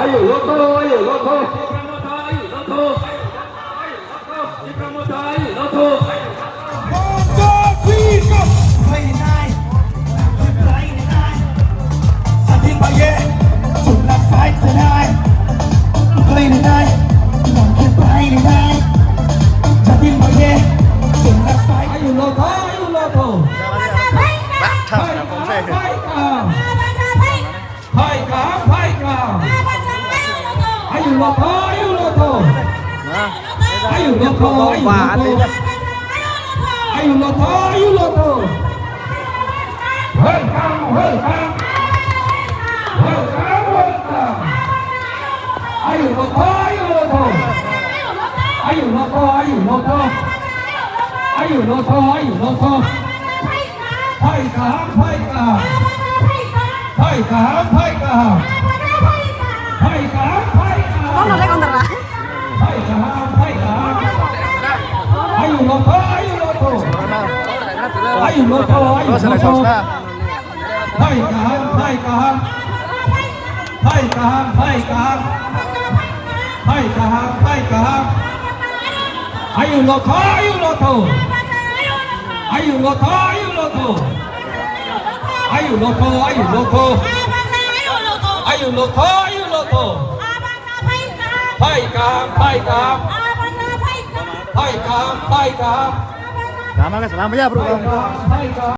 Ayo, loto, ayo, loto. Ayo, loto, ayo, loto. ໄພກາ ໄພກາ ໄພກາ ໄພກາ ອາຍຸໂລໂທ ອາຍຸໂລໂທ ອາຍຸໂລໂທ ອາຍຸໂລໂທ ອາຍຸໂລໂທ ອາຍຸໂລໂທ ເຮີກາງ ເຮີກາງ ເຮີກາງ ເຮີກາງ ອາຍຸໂລໂທ ອາຍຸໂລໂທ ອາຍຸໂລໂທ ອາຍຸໂລໂທ ອາຍຸໂລໂທ ໄພກາ ໄພກາ ໄພກາ ໄພກາ ໄພກາ ໄພກາ ອາຍຸໂລໂທ ອາຍຸໂລໂທ ອາຍຸໂລໂທ ອາຍຸໂລໂທ ໄພກາ ໄພກາ ໄພກາ ໄພກາ ໄພກາ ໄພກາ ອາຍຸໂລໂທ ອາຍຸໂລໂທ ອາຍຸໂລໂທ ອາຍຸໂລໂທ ອາຍຸໂລໂທ ອາຍຸໂລໂທ ອາຍຸໂລໂທ ອາຍຸໂລໂທ ໄພກາ ໄພກາ ໄພກາ ໄພກາ ໄພກາ ສະລາມ ສະລາມ ພະຍາ ໄພກາ ໄພກາ